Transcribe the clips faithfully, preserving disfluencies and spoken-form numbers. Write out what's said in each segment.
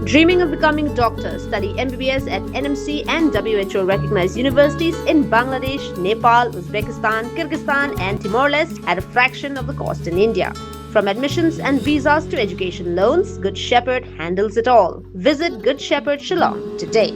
Dreaming of becoming a doctor? Study M B B S at N M C and W H O recognized universities in Bangladesh, Nepal, Uzbekistan, Kyrgyzstan, and Timor Leste at a fraction of the cost in India. From admissions and visas to education loans, Good Shepherd handles it all. Visit Good Shepherd Shillong today.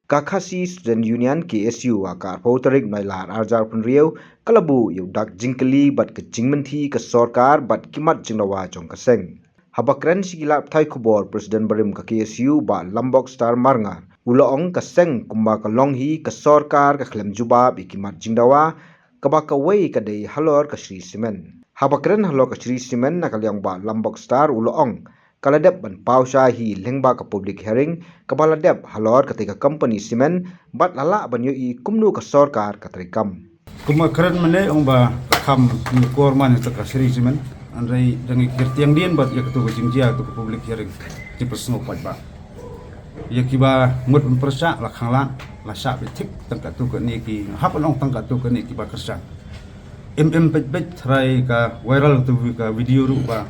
Ka Khasi Student Union, K S U, ha ka arphew tarik Nailar arhajar arphew hynriew, ka la buh ïa u dak jingkylli bad ka jingmynthi ka sorkar bad ki mat jingdawa jong ka seng. Haba kren sha ki lad pathai khubor, President barim ka K S U, Bah Lambok Star Marngar, u la ong ka seng kumba ka long hi ka sorkar ka khlem jubab ïa ki mat jingdawa, kaba kawei ka dei halor ka Shree Cement. Haba kren halor ka Shree Cement na ka liang, Bah Lambok Star u la ong ka la dep ban paw shai hi lyngba ka public hearing kaba la dep halor katei ka company cement, bad la lah ban ïohi kumno ka sorkar ka treikam. Kumba kren mynne, ong ba ka kham ngi kor man ïa ka Shree Cement, hynrei da ngi kyrtiang dien bad ïa katu ka jingjia, katu ka public hearing, jingpynsngew paidbah. Ïa kiba mut ban pyrshah la khang lad, la shah beit thik tang katu kane ki, hap ban ong tang katu kane kiba kyrshan. Em em peit peit trai ka viral tu ka video ruh ba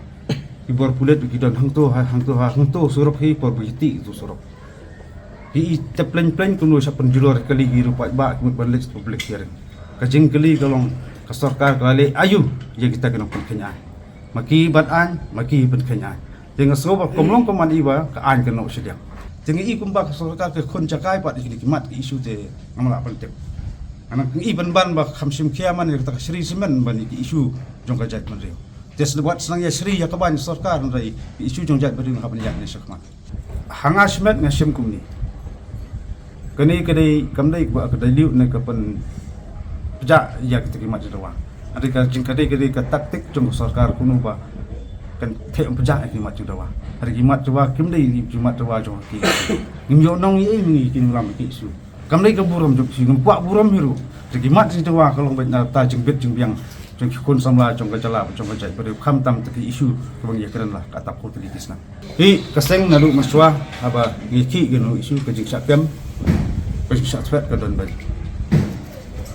ki bor pulit ki don hangto ha, hangto ha, hangto surok hi por ba ki tih tu surok. Ki i tep plein plein kumno sha pynjulor kali ki ruh paidbah ki mut ban leit public hearing. Ka jingkylli ka long ka sorkar ka la leh aïu ïa kita ki nongpynkheiñ aiñ. Ma ki ban aiñ, ma ki pynkheiñ aiñ. Te nga sngew ba kum long kumne ba ka aiñ ka noh shiliang. Te nga i kumba ka sorkar ka khun jakai pat ïa kine ki mat ki issue te ngam lah ban tip. Nga i pynban ba kham shim khia man ïa kata ka Shree Cement ban ïa ki issue jong ka jaitbynriew. Te sdang wat sdang ïa Shree ïa ka ban sorkar, hynrei ki issue jong jaitbynriew nga hap ban ïaid ne shakhmat. Ha nga shimet nga shim kumne. Kane ka dei, kam dei ba ka dilute ne ka pynpjah ïa kita ki mat jingdawa. Hynrei ka jing, ka dei, ka dei ka taktik jong ka sorkar kumno ba kan theh pynpjah ïa ki mat jingdawa. Hynrei ki mat jingdawa kim dei ki mat jingdawa jong ki. Ngim ïoh nong ïa ngi ki nonglam ki issue. Kam dei ka burom jong ki, ngim kwah burom hi ruh. Hynrei ki mat jingdawa ka long beit na ka bynta jingbit jingbiang jong ki khun samla jong ka jylla, jong ka jaitbynriew, khamtam ta ki issue kiba ngi ïakren la ka tap ko ta ki sna. Hi ka seng naduh mynshuwa haba ngi khih kano issue, ka jingshah kem, ka jingshah thwet ka don beit.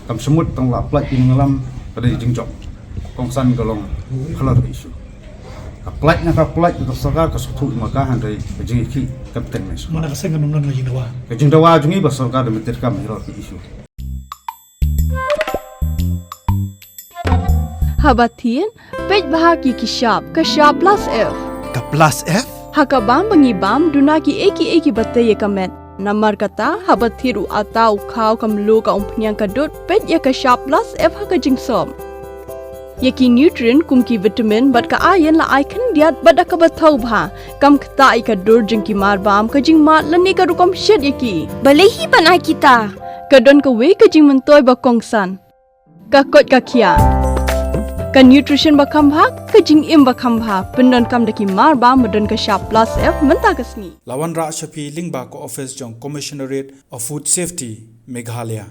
Kam shym mut tang la pynlait ki nongïalam, ka dei jingjop. Kongsan ka long halor ka issue. Ka pynlait na ka pynlait ka sorkar, ka sngewthuh ma ka, hynrei ka jingkhih kam teng ne shuh. Mana ka seng kam don ka jingdawa. Ka jingdawa jong ngi ba sorkar da mynta kam halor ka issue. Haba thied, peit bha ki ki shap, ka shap plus F. Ka plus F? Ha ka bam ba ngi bam, duna kiei kiei kiba tei ïa ka met. Namar kata, haba thied u atta u khaw, ka mluh, ka umphniang, ka dud, peit ïa ka shap plus F ha ka jingsop. Ïa ki nutrient kum ki vitamin bad ka iron la ai khyndiat bad da kaba thaw bha. Kam ktah ïa ka dur jong ki mar bam, ka jingmad lane ka rukom shet ïa ki. Balei hi ban ai kita? Ka don kawei ka jingmyntoi ba kongsan. Ka koit ka khiah. Ka nutrition ba kham bha, ka jingim ba kham bha, pyndonkam da ki mar bam ba don ka shap plus F mynta ka sngi. La wanrah sha phi lyngba ka office jong Commissionerate of Food Safety, Meghalaya.